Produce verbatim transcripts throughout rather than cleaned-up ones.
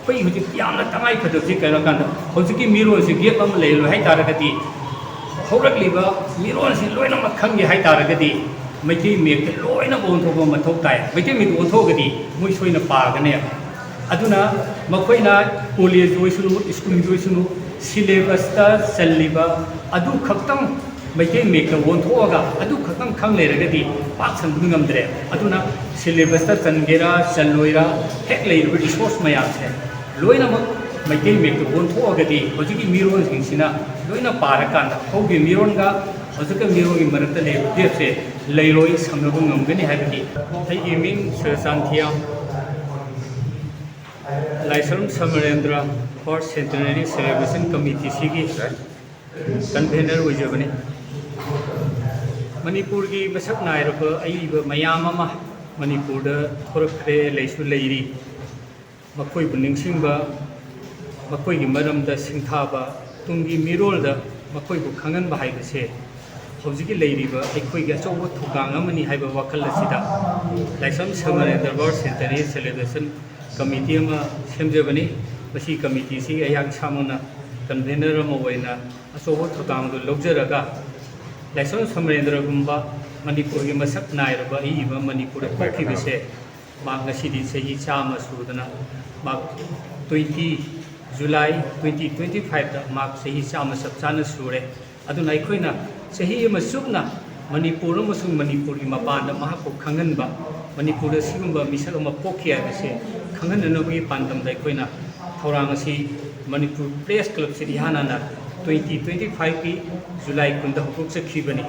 ꯑꯩꯈꯣꯏ ꯍꯧꯖꯤꯛ ꯌꯥꯝꯅ ꯇꯉꯥꯏ ꯐꯗꯕꯁꯤ ꯀꯩꯅꯣ ꯀꯥꯟꯗ, ꯍꯧꯖꯤꯛꯀꯤ ꯃꯤꯔꯣꯜꯁꯤ gap ꯑꯃ ꯂꯩꯔꯣꯏ ꯍꯥꯏ ꯇꯥꯔꯒꯗꯤ, ꯍꯧꯔꯛꯂꯤꯕ ꯃꯤꯔꯣꯜꯁꯤ ꯂꯣꯏꯅꯃꯛ ꯈꯪꯒꯦ ꯍꯥꯏ ꯇꯥꯔꯒꯗꯤ, ꯃꯩꯇꯩ ꯃꯌꯦꯛꯇ ꯂꯣꯏꯅ ꯑꯣꯟꯊꯣꯛꯄ ꯃꯊꯧ ꯇꯥꯏ꯫ ꯃꯩꯇꯩ ꯃꯌꯦꯛꯇ ꯑꯣꯟꯊꯣꯛꯑꯒꯗꯤ ꯃꯣꯏ ꯁꯣꯏꯅ ꯄꯥꯒꯅꯦꯕ꯫ ꯑꯗꯨꯅ ꯃꯈꯣꯏꯅ ꯀꯣꯂꯦꯖ ꯑꯣꯏꯁꯅꯨ, ꯁ꯭ꯀꯨꯜꯒꯤ ꯑꯣꯏꯁꯅꯨ, ꯁꯤꯂꯦꯕꯁꯇ ꯆꯜꯂꯤꯕ ꯑꯗꯨ ꯈꯛꯇꯪ ꯃꯩꯇꯩ ꯃꯌꯦꯛꯇ ꯑꯣꯟꯊꯣꯛꯑꯒ ꯑꯗꯨ ꯈꯛꯇꯪ ꯈꯪ ꯂꯩꯔꯒꯗꯤ ꯄꯥꯛ ꯁꯟꯕ ꯉꯝꯗ꯭ꯔꯦ꯫ ꯑꯗꯨꯅ ꯁꯤꯂꯦꯕꯁꯇ ꯆꯟꯒꯦꯔꯥ ꯆꯜꯂꯣꯏꯔꯥ, ꯍꯦꯛ ꯂꯩꯔꯤꯕ ꯔꯤꯁꯣꯔꯁ ꯃꯌꯥꯝꯁꯦ ꯂꯣꯏꯅꯃꯛ ꯃꯩꯇꯩ ꯃꯌꯦꯛꯇ ꯑꯣꯟꯊꯣꯛꯑꯒꯗꯤ ꯍꯧꯖꯤꯛꯀꯤ ꯃꯤꯔꯣꯟꯁꯤꯡꯁꯤꯅ ꯂꯣꯏꯅ ꯄꯥꯔꯀꯥꯟꯗ ꯍꯧꯈꯤꯕ ꯃꯤꯔꯣꯟꯒ ꯍꯧꯖꯤꯛꯀꯤ ꯃꯤꯔꯣꯟꯒꯤ ꯃꯔꯛꯇ ꯂꯩꯔꯤꯕ gapꯁꯦ ꯂꯩꯔꯣꯏ, ꯁꯝꯅꯕ ꯉꯝꯒꯅꯤ ꯍꯥꯏꯕꯒꯤ꯫ ꯑꯩꯒꯤ ꯃꯤꯡ ꯁꯨꯔꯆꯥꯟ ꯊꯤꯌꯥꯝ, ꯂꯥꯏꯁ꯭ꯔꯝ ꯁꯃꯔꯦꯟꯗ꯭ꯔ First Centenary Celebration Committeeꯁꯤꯒꯤ convener ꯑꯣꯏꯖꯕꯅꯤ꯫ ꯃꯅꯤꯄꯨꯔꯒꯤ ꯃꯁꯛ ꯅꯥꯏꯔꯕ ꯑꯏꯕ ꯃꯌꯥꯝ ꯑꯃ ꯃꯅꯤꯄꯨꯔꯗ ꯊꯣꯔꯛꯈ꯭ꯔꯦ, ꯂꯩꯁꯨ ꯂꯩꯔꯤ꯫ ꯃꯈꯣꯏꯕꯨ ꯅꯤꯡꯁꯤꯡꯕ, ꯃꯈꯣꯏꯒꯤ ꯃꯔꯝꯗ ꯁꯤꯡꯊꯥꯕ, ꯇꯨꯡꯒꯤ ꯃꯤꯔꯣꯜꯗ ꯃꯈꯣꯏꯕꯨ ꯈꯪꯍꯟꯕ ꯍꯥꯏꯕꯁꯦ ꯍꯧꯖꯤꯛꯀꯤ ꯂꯩꯔꯤꯕ ꯑꯩꯈꯣꯏꯒꯤ ꯑꯆꯧꯕ ꯊꯧꯗꯥꯡ ꯑꯃꯅꯤ ꯍꯥꯏꯕ ꯋꯥꯈꯜ ꯑꯁꯤꯗ ꯂꯥꯏꯁ꯭ꯔꯝ ꯁꯃꯔꯦꯟꯗ꯭ꯔ First Centenary Celebration Committee ꯑꯃ ꯁꯦꯝꯖꯕꯅꯤ꯫ ꯃꯁꯤ committeeꯁꯤ ꯑꯩꯍꯥꯛ ꯏꯁꯥꯃꯛꯅ convener ꯑꯃ ꯑꯣꯏꯅ ꯑꯆꯧꯕ ꯊꯧꯗꯥꯡꯗꯨ ꯂꯧꯖꯔꯒ, ꯂꯥꯏꯁ꯭ꯔꯝ ꯁꯃꯔꯦꯟꯗ꯭ꯔꯒꯨꯝꯕ ꯃꯅꯤꯄꯨꯔꯒꯤ ꯃꯁꯛ ꯅꯥꯏꯔꯕ ꯑꯏꯕ ꯃꯅꯤꯄꯨꯔꯗ ꯄꯣꯛꯈꯤꯕꯁꯦ ꯃꯍꯥꯛ ꯉꯁꯤꯗꯤ ꯆꯍꯤ ꯆꯥꯝꯃ ꯁꯨꯗꯅ, ꯃꯍꯥꯛ twenty July twenty twenty fiveꯇ ꯃꯍꯥꯛ ꯆꯍꯤ ꯆꯥꯝꯃ ꯆꯞ ꯆꯥꯅ ꯁꯨꯔꯦ꯫ ꯑꯗꯨꯅ ꯑꯩꯈꯣꯏꯅ ꯆꯍꯤ ꯑꯃ ꯆꯨꯞꯅ ꯃꯅꯤꯄꯨꯔ ꯑꯃꯁꯨꯡ ꯃꯅꯤꯄꯨꯔꯒꯤ ꯃꯄꯥꯟꯗ ꯃꯍꯥꯛꯄꯨ ꯈꯪꯍꯟꯕ, ꯃꯅꯤꯄꯨꯔꯗ ꯁꯤꯒꯨꯝꯕ ꯃꯤꯁꯛ ꯑꯃ ꯄꯣꯛꯈꯤ ꯍꯥꯏꯕꯁꯦ ꯈꯪꯍꯟꯅꯅꯕꯒꯤ ꯄꯥꯟꯗꯝꯗ ꯑꯩꯈꯣꯏꯅ ꯊꯧꯔꯥꯡ ꯑꯁꯤ ꯃꯅꯤꯄꯨꯔ Press Clubꯁꯤꯗ ꯏꯍꯥꯟ ꯍꯥꯟꯅ twenty twenty fiveꯀꯤ July ꯀꯨꯟꯗ ꯍꯧꯗꯣꯛꯆꯈꯤꯕꯅꯤ꯫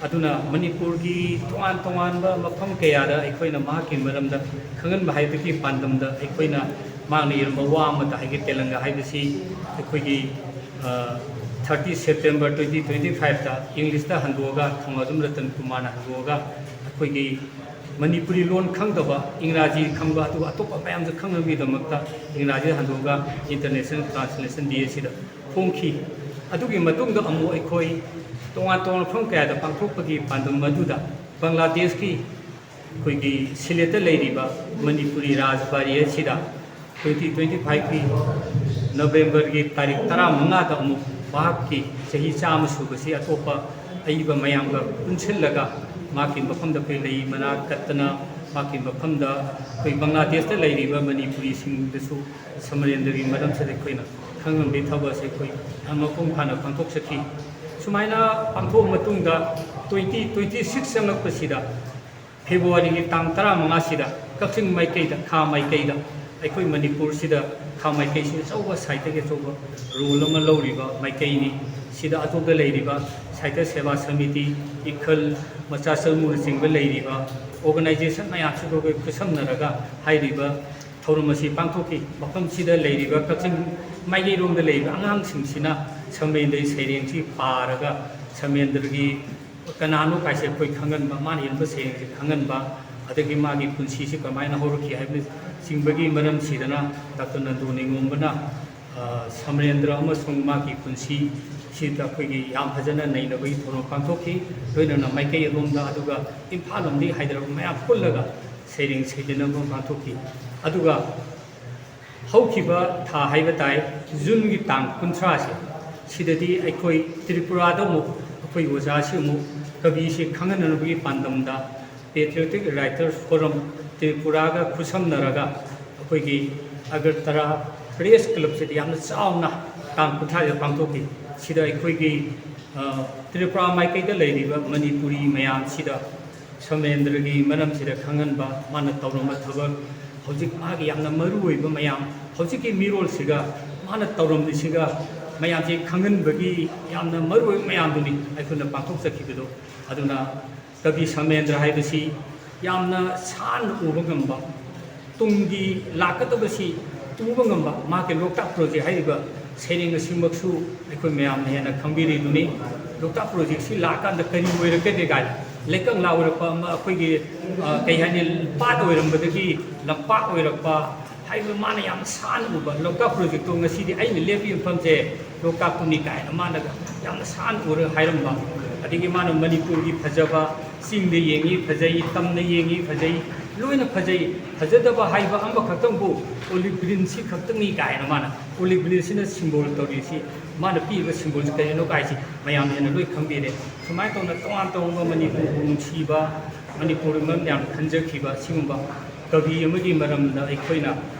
ꯑꯗꯨꯅ ꯃꯅꯤꯄꯨꯔꯒꯤ ꯇꯣꯉꯥꯟ ꯇꯣꯉꯥꯟꯕ ꯃꯐꯝ ꯀꯌꯥꯗ ꯑꯩꯈꯣꯏꯅ ꯃꯍꯥꯛꯀꯤ ꯃꯔꯝꯗ ꯈꯪꯍꯟꯕ ꯍꯥꯏꯕꯒꯤ ꯄꯥꯟꯗꯝꯗ ꯑꯩꯈꯣꯏꯅ ꯃꯍꯥꯛꯅ ꯏꯔꯝꯕ ꯋꯥ ꯑꯃꯇ ꯍꯥꯏꯒꯦ, ꯇꯦꯂꯪꯒ ꯍꯥꯏꯕꯁꯤ ꯑꯩꯈꯣꯏꯒꯤ, ꯑ, thirty September twenty twenty fiveꯇ Englishꯇ ꯍꯟꯗꯣꯛꯑꯒ, ꯊꯧꯅꯥꯖꯝ Ratan ꯀꯨꯃꯥꯔꯅ ꯍꯟꯗꯣꯛꯑꯒ, ꯑꯩꯈꯣꯏꯒꯤ ꯃꯅꯤꯄꯨꯔꯤ ꯂꯣꯟ ꯈꯪꯗꯕ, ꯏꯪꯒ꯭ꯔꯥꯖꯤ ꯈꯪꯕ, ꯑꯗꯨꯒ ꯑꯇꯣꯞꯄ ꯃꯌꯥꯝꯁꯨ ꯈꯪꯅꯕꯒꯤꯗꯃꯛꯇ ꯏꯪꯒ꯭ꯔꯥꯖꯤꯗ ꯍꯟꯗꯣꯛꯑꯒ International Translation Day ꯑꯁꯤꯗ ꯐꯣꯡꯈꯤ꯫ ꯑꯗꯨꯒꯤ ꯃꯇꯨꯡꯗ ꯑꯃꯨꯛ ꯑꯩꯈꯣꯏ ꯇꯣꯉꯥꯟ ꯇꯣꯉꯥꯟꯕ ꯃꯐꯝ ꯀꯌꯥꯗ ꯄꯥꯡꯊꯣꯛꯄꯒꯤ ꯄꯥꯟꯗꯝ ꯑꯗꯨꯗ ꯕꯪꯒ꯭ꯂꯥꯗꯦꯁꯀꯤ ꯑꯩꯈꯣꯏꯒꯤ ꯁꯤꯂꯦꯠꯇ ꯂꯩꯔꯤꯕ ꯃꯅꯤꯄꯨꯔꯤ ꯔꯥꯖꯕꯥꯔꯤ ꯑꯁꯤꯗ ꯇ꯭ꯋꯦꯟꯇꯤ ꯇ꯭ꯋꯦꯟꯇꯤ ꯐꯥꯏꯚꯀꯤ ꯅꯕꯦꯝꯕꯔꯒꯤ ꯇꯥꯔꯤꯛ ꯇꯔꯥꯃꯉꯥꯗ ꯑꯃꯨꯛ ꯃꯍꯥꯛꯀꯤ ꯆꯍꯤ ꯆꯥꯝꯃ ꯁꯨꯕꯁꯤ ꯑꯇꯣꯞꯄ ꯑꯏꯕ ꯃꯌꯥꯝꯒ ꯄꯨꯟꯁꯤꯜꯂꯒ ꯃꯍꯥꯛꯀꯤ ꯃꯐꯝꯗ ꯑꯩꯈꯣꯏ ꯂꯩ ꯃꯅꯥ ꯀꯠꯇꯅ, ꯃꯍꯥꯛꯀꯤ ꯃꯐꯝꯗ ꯑꯩꯈꯣꯏ ꯕꯪꯒ꯭ꯂꯥꯗꯦꯁꯇ ꯂꯩꯔꯤꯕ ꯃꯅꯤꯄꯨꯔꯤꯁꯤꯡꯗꯁꯨ ꯁꯃꯔꯦꯟꯗ꯭ꯔꯒꯤ ꯃꯔꯝꯁꯤꯗ ꯑꯩꯈꯣꯏꯅ ꯈꯪꯍꯟꯕꯒꯤ ꯊꯕꯛ ꯑꯁꯤ ꯑꯩꯈꯣꯏ ꯌꯥꯝ ꯃꯄꯨꯡ ꯐꯥꯅ ꯄꯥꯡꯊꯣꯛꯆꯈꯤ꯫ ꯁꯨꯃꯥꯏꯅ ꯄꯥꯡꯊꯣꯛꯑ ꯃꯇꯨꯡꯗ ꯇ꯭ꯋꯦꯟꯇꯤ ꯇ꯭ꯋꯦꯟꯇꯤ ꯁꯤꯛꯁ ꯆꯪꯂꯛꯄꯁꯤꯗ, ꯐꯦꯕ꯭ꯔꯨꯋꯥꯔꯤꯒꯤ ꯇꯥꯡ ꯇꯔꯥꯃꯉꯥꯁꯤꯗ ꯀꯛꯆꯤꯡ ꯃꯥꯏꯀꯩꯗ, ꯈꯥ ꯃꯥꯏꯀꯩꯗ ꯑꯩꯈꯣꯏ ꯃꯅꯤꯄꯨꯔꯁꯤꯗ ꯈꯥ ꯃꯥꯏꯀꯩꯁꯤ ꯑꯆꯧꯕ ꯁꯥꯍꯤꯇ꯭ꯌꯒꯤ ꯑꯆꯧꯕ ꯔꯣꯜ ꯑꯃ ꯂꯧꯔꯤꯕ ꯃꯥꯏꯀꯩꯅꯤ꯫ ꯁꯤꯗ ꯑꯗꯣꯝꯗ ꯂꯩꯔꯤꯕ ꯁꯥꯍꯤꯇ꯭ꯌ ꯁꯦꯕꯥ ꯁꯃꯤꯇꯤ, ꯏꯈꯜ, ꯃꯆꯥ ꯆꯅꯨꯅꯆꯤꯡꯕ ꯂꯩꯔꯤꯕ ꯑꯣꯔꯒꯅꯥꯏꯖꯦꯁꯟ ꯃꯌꯥꯝꯁꯤꯒ ꯑꯩꯈꯣꯏ ꯈꯨꯠꯁꯝꯅꯔꯒ ꯍꯥꯏꯔꯤꯕ ꯊꯧꯔꯝ ꯑꯁꯤ ꯄꯥꯡꯊꯣꯛꯈꯤ꯫ ꯃꯐꯝꯁꯤꯗ ꯂꯩꯔꯤꯕ ꯀꯛꯆꯤꯡ ꯃꯥꯏꯀꯩꯔꯣꯝꯗ ꯂꯩꯔꯤꯕ ꯑꯉꯥꯡꯁꯤꯡꯁꯤꯅ ꯁꯃꯔꯦꯟꯗ꯭ꯔꯒꯤ ꯁꯩꯔꯦꯡꯁꯤ ꯄꯥꯔꯒ ꯁꯃꯔꯦꯟꯗ꯭ꯔꯒꯤ ꯀꯅꯥꯅꯣ ꯀꯥꯏꯁꯦ ꯑꯩꯈꯣꯏ ꯈꯪꯍꯟꯕ, ꯃꯥꯅ ꯏꯔꯝꯕ ꯁꯩꯔꯦꯡꯁꯦ ꯈꯪꯍꯟꯕ, ꯑꯗꯒꯤ ꯃꯥꯒꯤ ꯄꯨꯟꯁꯤꯁꯤ ꯀꯃꯥꯏꯅ ꯍꯧꯔꯛꯈꯤ ꯍꯥꯏꯕꯅꯆꯤꯡꯕꯒꯤ ꯃꯔꯝꯁꯤꯗꯅ ꯗꯥꯛꯇꯔ ꯅꯟꯗꯨ ꯅꯤꯉꯣꯝꯕꯅ, ꯑ, ꯁꯃꯔꯦꯟꯗ꯭ꯔ ꯑꯃꯁꯨꯡ ꯃꯥꯒꯤ ꯄꯨꯟꯁꯤꯁꯤꯗ ꯑꯩꯈꯣꯏꯒꯤ ꯌꯥꯝ ꯐꯖꯅ ꯅꯩꯅꯕꯒꯤ ꯊꯧꯔꯝ ꯄꯥꯡꯊꯣꯛꯈꯤ꯫ ꯂꯣꯏꯅꯅ ꯃꯥꯏꯀꯩ ꯑꯗꯣꯝꯗ, ꯑꯗꯨꯒ ꯏꯝꯐꯥꯜ ꯂꯣꯝꯗꯒꯤ ꯍꯥꯏꯗꯔꯛꯄ ꯃꯌꯥꯝ ꯄꯨꯜꯂꯒ ꯁꯩꯔꯦꯡ ꯁꯩꯗꯅꯕ ꯄꯥꯡꯊꯣꯛꯈꯤ꯫ ꯑꯗꯨꯒ ꯍꯧꯈꯤꯕ ꯊꯥ ꯍꯥꯏꯕ ꯇꯥꯏ, ꯖꯨꯟꯒꯤ ꯇꯥꯡ ꯀꯨꯟꯊ꯭ꯔꯥꯁꯦ, ꯁꯤꯗꯗꯤ ꯑꯩꯈꯣꯏ ꯇ꯭ꯔꯤꯄꯨꯔꯥꯗ ꯑꯃꯨꯛ ꯑꯩꯈꯣꯏ ꯑꯣꯖꯥꯁꯤ ꯑꯃꯨꯛ ꯀꯕꯤꯁꯤ ꯈꯪꯍꯟꯅꯅꯕꯒꯤ ꯄꯥꯟꯗꯝꯗ Patriotic Writers Forum ꯇ꯭ꯔꯤꯄꯨꯔꯥꯒ ꯈꯨꯠꯁꯝꯅꯔꯒ ꯑꯩꯈꯣꯏꯒꯤ ꯑꯒꯔꯇꯂꯥ ꯄ꯭ꯔꯦꯁ ꯀ꯭ꯂꯕꯁꯤꯗ ꯌꯥꯝꯅ ꯆꯥꯎꯅ ꯇꯥꯡ ꯀꯨꯟꯊ꯭ꯔꯥꯗ ꯄꯥꯡꯊꯣꯛꯈꯤ꯫ ꯁꯤꯗ ꯑꯩꯈꯣꯏꯒꯤ, ꯑ, ꯇ꯭ꯔꯤꯄꯨꯔꯥ ꯃꯥꯏꯀꯩꯗ ꯂꯩꯔꯤꯕ ꯃꯅꯤꯄꯨꯔꯤ ꯃꯌꯥꯝꯁꯤꯗ ꯁꯃꯔꯦꯟꯗ꯭ꯔꯒꯤ ꯃꯔꯝꯁꯤꯗ ꯈꯪꯍꯟꯕ, ꯃꯥꯅ ꯇꯧꯔꯝꯕ ꯊꯕꯛ, ꯍꯧꯖꯤꯛ ꯃꯥꯒꯤ ꯌꯥꯝꯅ ꯃꯔꯨ ꯑꯣꯏꯕ ꯃꯌꯥꯝ, ꯍꯧꯖꯤꯛꯀꯤ ꯃꯤꯔꯣꯜꯁꯤꯒ ꯃꯥꯅ ꯇꯧꯔꯝꯃꯤꯁꯤꯒ ꯃꯌꯥꯝꯁꯦ ꯈꯪꯍꯟꯕꯒꯤ ꯌꯥꯝꯅ ꯃꯔꯨ ꯑꯣꯏꯕ ꯃꯌꯥꯝꯗꯨꯅꯤ ꯑꯩꯈꯣꯏꯅ ꯄꯥꯡꯊꯣꯛꯆꯈꯤꯕꯗꯣ꯫ ꯑꯗꯨꯅ ꯀꯕꯤ ꯁꯃꯔꯦꯟꯗ꯭ꯔ ꯍꯥꯏꯕꯁꯤ ꯌꯥꯝꯅ ꯁꯥꯟꯅ ꯎꯕ ꯉꯝꯕ, ꯇꯨꯡꯒꯤ ꯂꯥꯛꯀꯗꯕꯁꯤ ꯎꯕ ꯉꯝꯕ ꯃꯍꯥꯛꯀꯤ ꯂꯣꯛꯇꯥꯛ ꯄ꯭ꯔꯣꯖꯦꯛ ꯍꯥꯏꯔꯤꯕ ꯁꯩꯔꯦꯡ ꯑꯁꯤꯃꯛꯁꯨ ꯑꯩꯈꯣꯏ ꯃꯌꯥꯝꯅ ꯍꯦꯟꯅ ꯈꯪꯕꯤꯔꯤꯗꯨꯅꯤ꯫ ꯂꯣꯛꯇꯥꯛ ꯄ꯭ꯔꯣꯖꯦꯛꯁꯤ ꯂꯥꯛꯑꯀꯥꯟꯗ ꯀꯔꯤ ꯑꯣꯏꯔꯛꯀꯗꯦ ꯀꯥꯏꯅ, ꯂꯩꯀꯪꯂꯥ ꯑꯣꯏꯔꯛꯄ ꯑꯃ, ꯑꯩꯈꯣꯏꯒꯤ, ꯑ, ꯀꯩ ꯍꯥꯏꯅꯤ, ꯄꯥꯠ ꯑꯣꯏꯔꯝꯕꯗꯒꯤ ꯂꯝꯄꯥꯛ ꯑꯣꯏꯔꯛꯄ ꯍꯥꯏꯕ ꯃꯥꯅ ꯌꯥꯝ ꯁꯥꯟꯅ ꯎꯕ ꯂꯣꯛꯇꯥꯛ ꯄ꯭ꯔꯣꯖꯦꯛꯇꯣ ꯉꯁꯤꯗꯤ ꯑꯩꯅ ꯂꯦꯞꯄꯤꯕ ꯃꯐꯝꯁꯦ ꯂꯣꯛꯇꯥꯛꯇꯨꯅꯤ ꯀꯥꯏꯅ ꯃꯥꯅꯒ ꯌꯥꯝꯅ ꯁꯥꯟꯅ ꯎꯔꯒ ꯍꯥꯏꯔꯝꯕ꯫ ꯑꯗꯒꯤ ꯃꯥꯅ ꯃꯅꯤꯄꯨꯔꯒꯤ ꯐꯖꯕ, ꯆꯤꯡꯗ ꯌꯦꯡꯉꯤ ꯐꯖꯩ, ꯇꯝꯅ ꯌꯦꯡꯉꯤ ꯐꯖꯩ, ꯂꯣꯏꯅ ꯐꯖꯩ, ꯐꯖꯗꯕ ꯍꯥꯏꯕ ꯑꯃꯈꯛꯇꯪꯕꯨ ꯑꯣꯂꯤꯞ ꯒ꯭ꯔꯤꯟꯁꯤ ꯈꯛꯇꯪꯅꯤ ꯀꯥꯏꯅ ꯃꯥꯅ, ꯑꯣꯂꯤꯞ ꯒ꯭ꯔꯤꯟꯁꯤꯅ ꯁꯤꯝꯕꯣꯜ ꯇꯧꯔꯤꯁꯤ, ꯃꯥꯅ ꯄꯤꯔꯤꯕ ꯁꯤꯝꯕꯣꯜꯁꯤ ꯀꯔꯤꯅꯣ ꯀꯥꯏꯁꯤ ꯃꯌꯥꯝ ꯍꯦꯟꯅ ꯂꯣꯏ ꯈꯪꯕꯤꯔꯦ꯫ ꯁꯨꯃꯥꯏꯅ ꯇꯧꯅ ꯇꯣꯉꯥꯟ ꯇꯣꯉꯥꯟꯕ ꯃꯅꯤꯄꯨꯔꯕꯨ ꯅꯨꯡꯁꯤꯕ, ꯃꯅꯤꯄꯨꯔꯒꯤ ꯃꯔꯝ ꯌꯥꯝꯅ ꯈꯟꯖꯈꯤꯕ ꯁꯤꯒꯨꯝꯕ ꯀꯕꯤ ꯑꯃꯒꯤ ꯃꯔꯝꯗ ꯑꯩꯈꯣꯏꯅ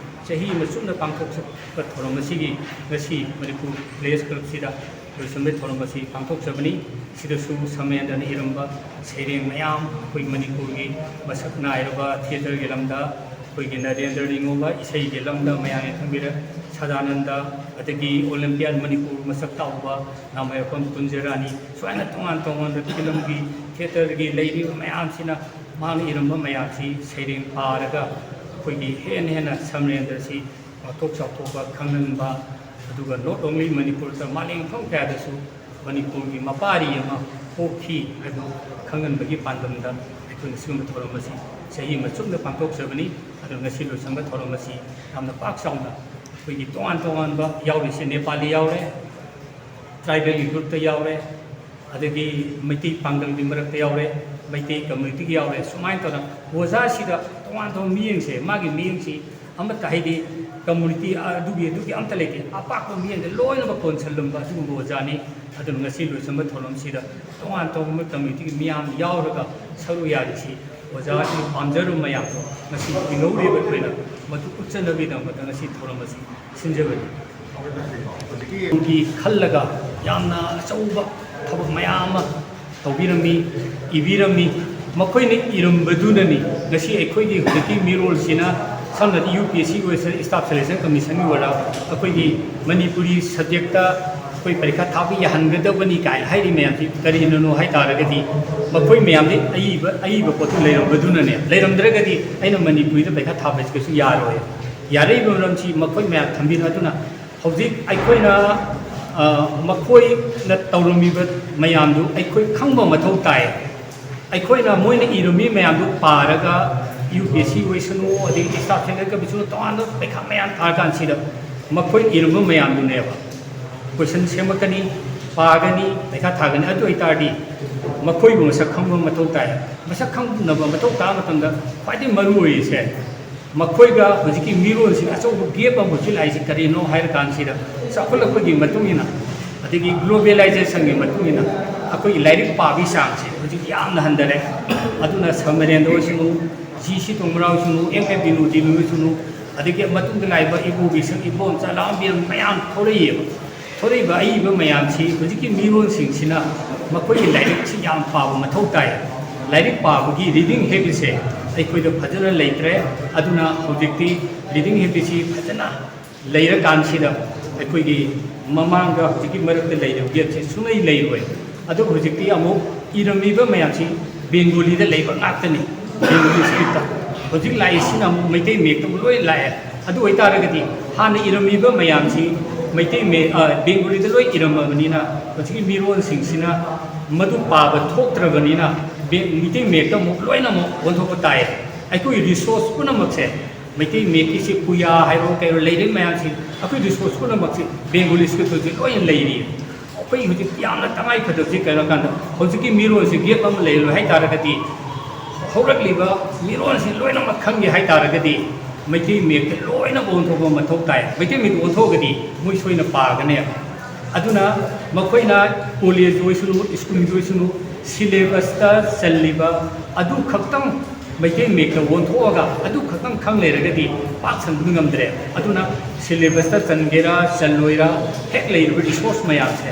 ꯆꯍꯤ ꯑꯃ ꯆꯨꯞꯅ ꯄꯥꯡꯊꯣꯛꯆꯕ ꯊꯧꯔꯝ ꯑꯁꯤꯒꯤ ꯉꯁꯤ ꯃꯅꯤꯄꯨꯔ ꯄ꯭ꯔꯦꯁ ꯀ꯭ꯂꯕꯁꯤꯗ ꯂꯣꯏꯁꯤꯟꯕꯒꯤ ꯊꯧꯔꯝ ꯑꯁꯤ ꯄꯥꯡꯊꯣꯛꯆꯕꯅꯤ꯫ ꯁꯤꯗꯁꯨ ꯁꯃꯦꯟꯗ꯭ꯔꯅ ꯏꯔꯝꯕ ꯁꯩꯔꯦꯡ ꯃꯌꯥꯝ, ꯑꯩꯈꯣꯏ ꯃꯅꯤꯄꯨꯔꯒꯤ ꯃꯁꯛ ꯅꯥꯏꯔꯕ ꯊꯤꯌꯦꯇꯔꯒꯤ ꯂꯝꯗ, ꯑꯩꯈꯣꯏꯒꯤ ꯅꯔꯦꯟꯗ꯭ꯔ ꯅꯤꯉꯣꯜꯕ ꯏꯁꯩꯒꯤ ꯂꯝꯗ ꯃꯌꯥꯝꯅ ꯈꯪꯕꯤꯔꯦ, ꯁꯗꯥꯅꯟꯗ, ꯑꯗꯒꯤ ꯑꯣꯂꯤꯝꯄꯤꯌꯥꯟ ꯃꯅꯤꯄꯨꯔ ꯃꯁꯛ ꯇꯥꯛꯎꯕ ꯅꯥꯃꯌꯣꯄꯝ ꯀꯨꯟꯖꯔꯥꯅꯤ, ꯁꯨꯃꯥꯏꯅ ꯇꯣꯉꯥꯟ ꯇꯣꯉꯥꯟꯕ ꯐꯤꯂꯝꯒꯤ, ꯊꯤꯌꯦꯇꯔꯒꯤ ꯂꯩꯔꯤꯕ ꯃꯌꯥꯝꯁꯤꯅ ꯃꯥꯅ ꯏꯔꯝꯕ ꯃꯌꯥꯝꯁꯤ ꯁꯩꯔꯦꯡ ꯄꯥꯔꯒ ꯑꯩꯈꯣꯏꯒꯤ ꯍꯦꯟꯅ ꯍꯦꯟꯅ ꯁꯃꯦꯟꯗ꯭ꯔꯁꯤ ꯄꯥꯛꯊꯣꯛ ꯆꯥꯎꯊꯣꯛꯄ ꯈꯪꯍꯟꯕ, ꯑꯗꯨꯒ not only ꯃꯅꯤꯄꯨꯔꯗ, ꯃꯥꯂꯦꯝ ꯃꯐꯝ ꯀꯌꯥꯗꯁꯨ ꯃꯅꯤꯄꯨꯔꯒꯤ ꯃꯄꯥꯔꯤ ꯑꯃ ꯄꯣꯛꯈꯤ ꯍꯥꯏꯕꯗꯨ ꯈꯪꯍꯟꯕꯒꯤ ꯄꯥꯟꯗꯝꯗ ꯑꯩꯈꯣꯏꯅ ꯁꯤꯒꯨꯝꯕ ꯊꯧꯔꯝ ꯑꯁꯤ ꯆꯍꯤ ꯑꯃ ꯆꯨꯞꯅ ꯄꯥꯡꯊꯣꯛꯆꯕꯅꯤ꯫ ꯑꯗꯨ ꯉꯁꯤ ꯂꯣꯏꯁꯪꯕ ꯊꯧꯔꯝ ꯑꯁꯤ ꯌꯥꯝꯅ ꯄꯥꯛ ꯆꯥꯎꯅ ꯑꯩꯈꯣꯏꯒꯤ ꯇꯣꯉꯥꯟ ꯇꯣꯉꯥꯟꯕ ꯌꯥꯎꯔꯤꯁꯦ, ꯅꯦꯄꯥꯂꯤ ꯌꯥꯎꯔꯦ, ꯇ꯭ꯔꯥꯏꯕꯦꯜꯒꯤ ꯒ꯭ꯔꯨꯞꯇ ꯌꯥꯎꯔꯦ, ꯑꯗꯒꯤ ꯃꯩꯇꯩ ꯄꯥꯡꯒꯜꯒꯤ ꯃꯔꯛꯇ ꯌꯥꯎꯔꯦ, ꯃꯩꯇꯩ ꯀꯝꯃ꯭ꯌꯨꯅꯤꯇꯤꯒꯤ ꯌꯥꯎꯔꯦ, ꯁꯨꯃꯥꯏꯅ ꯇꯧꯗꯅ ꯑꯣꯖꯥꯁꯤꯗ ꯇꯣꯉꯥꯟ ꯇꯣꯉꯥꯟꯕ ꯃꯤꯠꯌꯦꯡꯁꯦ, ꯃꯥꯒꯤ ꯃꯤꯠꯌꯦꯡꯁꯤ ꯑꯃꯠꯇ, ꯍꯥꯏꯗꯤ ꯀꯝꯃ꯭ꯌꯨꯅꯤꯇꯤ ꯑꯗꯨꯒꯤ, ꯑꯗꯨꯒꯤ ꯑꯝꯇ ꯂꯩꯇꯦ, ꯑꯄꯥꯛꯄ ꯃꯤꯠꯌꯦꯡꯗ ꯂꯣꯏꯅꯃꯛ ꯀꯣꯟꯁꯤꯜꯂꯝꯕ ꯑꯗꯨꯒꯨꯝꯕ ꯑꯣꯖꯥꯅꯤ꯫ ꯑꯗꯨꯅ ꯉꯁꯤ ꯂꯣꯏꯁꯤꯟꯕ ꯊꯧꯔꯝꯁꯤꯗ ꯇꯣꯉꯥꯟ ꯇꯣꯉꯥꯟꯕ ꯀꯝꯃ꯭ꯌꯨꯅꯤꯇꯤꯒꯤ ꯃꯤꯌꯥꯝ ꯌꯥꯎꯔꯒ ꯁꯔꯨꯛ ꯌꯥꯔꯤꯁꯤ ꯑꯣꯖꯥꯁꯤꯡꯅ ꯄꯥꯝꯖꯔꯨꯕ ꯃꯌꯥꯝꯗꯣ ꯉꯁꯤ ꯀꯨꯏꯍꯧꯔꯤꯕ ꯑꯩꯈꯣꯏꯅ ꯃꯗꯨ ꯎꯠꯆꯅꯕꯒꯤꯗꯃꯛꯇ ꯉꯁꯤ ꯊꯧꯔꯝ ꯑꯁꯤ ꯁꯤꯟꯖꯕꯅꯤ꯫ ꯍꯧꯖꯤꯛꯀꯤ ꯈꯜꯂꯒ ꯌꯥꯝꯅ ꯑꯆꯧꯕ ꯊꯕꯛ ꯃꯌꯥꯝ ꯑꯃ ꯇꯧꯕꯤꯔꯝꯃꯤ, ꯏꯕꯤꯔꯝꯃꯤ꯫ ꯃꯈꯣꯏꯅ ꯏꯔꯝꯕꯗꯨꯅꯅꯤ ꯉꯁꯤ ꯑꯩꯈꯣꯏꯒꯤ ꯍꯧꯖꯤꯛꯀꯤ ꯃꯤꯔꯣꯜꯁꯤꯅ, ꯁꯝꯅ ꯍꯥꯏꯔꯕꯗ ꯌꯨ ꯄꯤ ꯑꯦꯁ ꯁꯤꯒꯤ ꯑꯣꯏꯔꯁꯨ, ꯁ꯭ꯇꯥꯐ ꯁꯦꯂꯦꯛꯁꯟ ꯀꯃꯤꯁꯟꯒꯤ ꯑꯣꯏꯔꯣ, ꯑꯩꯈꯣꯏꯒꯤ ꯃꯅꯤꯄꯨꯔꯤ ꯁꯕꯖꯦꯛꯇ ꯑꯩꯈꯣꯏ ꯄꯔꯤꯈꯥ ꯊꯥꯕ ꯌꯥꯍꯟꯒꯗꯕꯅꯤ ꯀꯥꯏꯅ ꯍꯥꯏꯔꯤ ꯃꯌꯥꯝꯁꯤ ꯀꯔꯤꯅꯅꯣ ꯍꯥꯏ ꯇꯥꯔꯒꯗꯤ, ꯃꯈꯣꯏ ꯃꯌꯥꯝꯗꯤ ꯑꯏꯕ, ꯑꯏꯕ ꯄꯣꯠꯇꯨ ꯂꯩꯔꯝꯕꯗꯨꯅꯅꯦ꯫ ꯂꯩꯔꯝꯗ꯭ꯔꯒꯗꯤ ꯑꯩꯅ ꯃꯅꯤꯄꯨꯔꯤꯗ ꯄꯔꯤꯈꯥ ꯊꯥꯕꯁꯤ ꯀꯩꯁꯨ ꯌꯥꯔꯣꯏ꯫ ꯌꯥꯔꯛꯏꯕ ꯃꯔꯝꯁꯤ ꯃꯈꯣꯏ ꯃꯌꯥꯝ ꯊꯝꯕꯤꯔ, ꯑꯗꯨꯅ ꯍꯧꯖꯤꯛ ꯑꯩꯈꯣꯏꯅ, ꯑ, ꯃꯈꯣꯏꯅ ꯇꯧꯔꯝꯃꯤꯕ ꯃꯌꯥꯝꯗꯨ ꯑꯩꯈꯣꯏ ꯈꯪꯕ ꯃꯊꯧ ꯇꯥꯏ꯫ ꯑꯩꯈꯣꯏꯅ, ꯃꯣꯏꯅ ꯏꯔꯝꯃꯤ ꯃꯌꯥꯝꯗꯨ ꯄꯥꯔꯒ, ꯌꯨ ꯄꯤ ꯑꯦꯁ ꯁꯤ ꯑꯣꯏꯁꯅꯨ, ꯑꯗꯒꯤ ꯁ꯭ꯇꯥꯐ ꯁꯦꯂꯦꯛꯁꯟ ꯀꯃꯤꯁꯟ, ꯇꯣꯉꯥꯟꯕ ꯄꯩꯈꯥ ꯃꯌꯥꯝ ꯊꯥꯔꯀꯥꯟꯁꯤꯗ ꯃꯈꯣꯏ ꯏꯔꯝꯕ ꯃꯌꯥꯝꯗꯨꯅꯦꯕ ꯀꯣꯏꯁꯟ ꯁꯦꯝꯃꯛꯀꯅꯤ, ꯄꯥꯒꯅꯤ, ꯄꯩꯈꯥ ꯊꯥꯒꯅꯤ꯫ ꯑꯗꯨ ꯑꯣꯏꯇꯥꯔꯗꯤ ꯃꯈꯣꯏꯕꯨ ꯃꯁꯛ ꯈꯪꯕ ꯃꯊꯧ ꯇꯥꯏ꯫ ꯃꯁꯛ ꯈꯪꯅꯕ ꯃꯊꯧ ꯇꯥꯕ ꯃꯇꯝꯗ ꯈ꯭ꯋꯥꯏꯗꯒꯤ ꯃꯔꯨ ꯑꯣꯏꯔꯤꯁꯦ, ꯃꯈꯣꯏꯒ ꯍꯧꯖꯤꯛꯀꯤ ꯃꯤꯔꯣꯟꯁꯤꯒ ꯑꯆꯧꯕ ꯒꯦꯞ ꯑꯃ ꯍꯧꯖꯤꯛ ꯂꯥꯛꯏꯁꯤ ꯀꯔꯤꯅꯣ ꯍꯥꯏꯔ ꯀꯥꯟꯁꯤꯗ, ꯆꯥꯎꯈꯠꯂꯛꯄꯒꯤ ꯃꯇꯨꯡ ꯏꯟꯅ, ꯑꯗꯒꯤ ꯒ꯭ꯂꯣꯕꯦꯂꯥꯏꯖꯦꯁꯟꯒꯤ ꯃꯇꯨꯡ ꯏꯟꯅ ꯑꯩꯈꯣꯏꯒꯤ ꯂꯥꯏꯔꯤꯛ ꯄꯥꯕꯒꯤ ꯆꯥꯡꯁꯦ ꯍꯧꯖꯤꯛ ꯌꯥꯝꯅ ꯍꯟꯊꯔꯦ꯫ ꯑꯗꯨꯅ ꯁꯃꯔꯦꯟꯗ꯭ꯔ ꯑꯣꯏꯁꯅꯨ, ꯖꯤ ꯁꯤ ꯇꯣꯡꯕ꯭ꯔꯥ ꯑꯣꯏꯁꯅꯨ, ꯑꯦꯝ ꯑꯦꯐ ꯕꯤꯅꯣꯗꯤꯅꯤ ꯑꯣꯏꯁꯅꯨ, ꯑꯗꯒꯤ ꯃꯇꯨꯡꯗ ꯂꯥꯛꯏꯕ ꯏꯕꯣꯕꯤꯁꯛ, ꯏꯕꯣꯝꯆꯥ, ꯂꯥꯡꯕꯤꯔꯝ ꯃꯌꯥꯝ ꯊꯣꯛꯂꯛꯏꯑꯕ꯫ ꯊꯣꯛꯂꯛꯏꯕ ꯑꯏꯕ ꯃꯌꯥꯝꯁꯤ ꯍꯧꯖꯤꯛꯀꯤ ꯃꯤꯔꯣꯟꯁꯤꯡꯁꯤꯅ ꯃꯈꯣꯏꯒꯤ ꯂꯥꯏꯔꯤꯛꯁꯤ ꯌꯥꯝ ꯄꯥꯕ ꯃꯊꯧ ꯇꯥꯏ꯫ ꯂꯥꯏꯔꯤꯛ ꯄꯥꯕꯒꯤ ꯔꯤꯗꯤꯡ ꯍꯦꯕꯤꯠꯁꯦ ꯑꯩꯈꯣꯏꯗ ꯐꯖꯅ ꯂꯩꯇ꯭ꯔꯦ꯫ ꯑꯗꯨꯅ ꯍꯧꯖꯤꯛꯇꯤ ꯔꯤꯗꯤꯡ ꯍꯦꯕꯤꯠꯁꯤ ꯐꯖꯅ ꯂꯩꯔꯀꯥꯟꯁꯤꯗ ꯑꯩꯈꯣꯏꯒꯤ ꯃꯃꯥꯡꯗ ꯍꯧꯖꯤꯛꯀꯤ ꯃꯔꯛꯇ ꯂꯩꯔꯤꯕ ꯒꯦꯞꯁꯤ ꯁꯨꯡꯂꯩ ꯂꯩꯔꯣꯏ꯫ ꯑꯗꯨꯕꯨ ꯍꯧꯖꯤꯛꯇꯤ ꯑꯃꯨꯛ ꯏꯔꯝꯃꯤꯕ ꯃꯌꯥꯝꯁꯤ ꯕꯦꯡꯒꯣꯂꯤꯗ ꯂꯩꯕ ꯉꯥꯛꯇꯅꯤ, ꯕꯦꯡꯒꯣꯂꯤ ꯁ꯭ꯀ꯭ꯔꯤꯞꯇ꯫ ꯍꯧꯖꯤꯛ ꯂꯥꯛꯏꯁꯤꯅ ꯑꯃꯨꯛ ꯃꯩꯇꯩ ꯃꯌꯦꯛꯇ ꯑꯃꯨꯛ ꯂꯣꯏ ꯂꯥꯛꯑꯦ꯫ ꯑꯗꯨ ꯑꯣꯏꯇꯥꯔꯒꯗꯤ ꯍꯥꯟꯅ ꯏꯔꯝꯃꯤꯕ ꯃꯌꯥꯝꯁꯤ ꯃꯩꯇꯩ ꯃꯌꯦꯛ, ꯑ, ꯕꯦꯡꯒꯣꯂꯤꯗ ꯂꯣꯏ ꯏꯔꯝꯃꯕꯅꯤꯅ ꯍꯧꯖꯤꯛꯀꯤ ꯃꯤꯔꯣꯟꯁꯤꯡꯁꯤꯅ ꯃꯗꯨ ꯄꯥꯕ ꯊꯣꯛꯇ꯭ꯔꯕꯅꯤꯅ ꯕꯦ-, ꯃꯩꯇꯩ ꯃꯌꯦꯛꯇ ꯑꯃꯨꯛ ꯂꯣꯏꯅꯃꯛ ꯑꯣꯟꯊꯣꯛꯄ ꯇꯥꯏ꯫ ꯑꯩꯈꯣꯏꯒꯤ ꯔꯤꯁꯣꯔꯁ ꯄꯨꯝꯅꯃꯛꯁꯦ, ꯃꯩꯇꯩ ꯃꯌꯦꯛꯀꯤꯁꯤ ꯄꯨꯌꯥ ꯍꯥꯏꯔꯣ ꯀꯩꯔꯣ ꯂꯩꯔꯤꯕ ꯃꯌꯥꯝꯁꯤ, ꯑꯩꯈꯣꯏ ꯔꯤꯁꯣꯔꯁ ꯄꯨꯝꯅꯃꯛꯁꯤ ꯕꯦꯡꯒꯣꯂꯤ ꯁ꯭ꯀ꯭ꯔꯤꯞꯇꯁꯨ ꯂꯣꯏꯅ ꯂꯩꯔꯤ꯫ ꯑꯩꯈꯣꯏ ꯍꯧꯖꯤꯛ ꯌꯥꯝꯅ ꯇꯉꯥꯏ ꯐꯗꯕꯁꯤ ꯀꯩꯅꯣ ꯀꯥꯟꯗ ꯍꯧꯖꯤꯛꯀꯤ ꯃꯤꯔꯣꯟꯁꯤ ꯒꯦꯞ ꯑꯃ ꯂꯩꯔꯣꯏ ꯍꯥꯏ ꯇꯥꯔꯒꯗꯤ, ꯍꯧꯔꯛꯂꯤꯕ ꯃꯤꯔꯣꯟꯁꯤ ꯂꯣꯏꯅꯃꯛ ꯈꯪꯒꯦ ꯍꯥꯏ ꯇꯥꯔꯒꯗꯤ ꯃꯩꯇꯩ ꯃꯌꯦꯛꯇ ꯂꯣꯏꯅ ꯑꯣꯟꯊꯣꯛꯄ ꯃꯊꯧ ꯇꯥꯏ꯫ ꯃꯩꯇꯩ ꯃꯌꯦꯛꯇ ꯑꯣꯟꯊꯣꯛꯑꯒꯗꯤ ꯃꯣꯏ ꯁꯣꯏꯅ ꯄꯥꯒꯅꯦꯕ꯫ ꯑꯗꯨꯅ ꯃꯈꯣꯏꯅ ꯀꯣꯂꯦꯖ ꯑꯣꯏꯁꯅꯨ, ꯁ꯭ꯀꯨꯜꯒꯤ ꯑꯣꯏꯁꯅꯨ, ꯁꯤꯂꯦꯕꯁꯇ ꯆꯜꯂꯤꯕ ꯑꯗꯨ ꯈꯛꯇꯪ ꯃꯩꯇꯩ ꯃꯌꯦꯛꯇ ꯑꯣꯟꯊꯣꯛꯑꯒ ꯑꯗꯨ ꯈꯛꯇꯪ ꯈꯪ ꯂꯩꯔꯒꯗꯤ ꯄꯥꯛ ꯁꯟꯕ ꯉꯝꯗ꯭ꯔꯦ꯫ ꯑꯗꯨꯅ ꯁꯤꯂꯦꯕꯁꯇ ꯆꯟꯒꯦꯔꯥ ꯆꯜꯂꯣꯏꯔꯥ, ꯍꯦꯛ ꯂꯩꯔꯤꯕ ꯔꯤꯁꯣꯔꯁ ꯃꯌꯥꯝꯁꯦ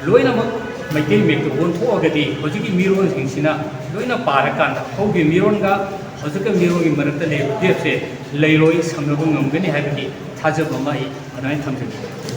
ꯂꯣꯏꯅꯃꯛ ꯃꯩꯇꯩ ꯃꯌꯦꯛꯇ ꯑꯣꯟꯊꯣꯛꯑꯒꯗꯤ ꯍꯧꯖꯤꯛꯀꯤ ꯃꯤꯔꯣꯟꯁꯤꯡꯁꯤꯅ ꯂꯣꯏꯅ ꯄꯥꯔꯀꯥꯟꯗ ꯍꯧꯈꯤꯕ ꯃꯤꯔꯣꯟꯒ ꯍꯧꯖꯤꯛꯀꯤ ꯃꯤꯔꯣꯟꯒꯤ ꯃꯔꯛꯇ ꯂꯩꯔꯤꯕ ꯒꯦꯞꯁꯦ ꯂꯩꯔꯣꯏ, ꯁꯝꯅꯕ ꯉꯝꯒꯅꯤ ꯍꯥꯏꯕꯒꯤ ꯊꯥꯖꯕ ꯑꯃ ꯑꯩ ꯑꯗꯨꯃꯥꯏꯅ ꯊꯝꯖꯒꯦ꯫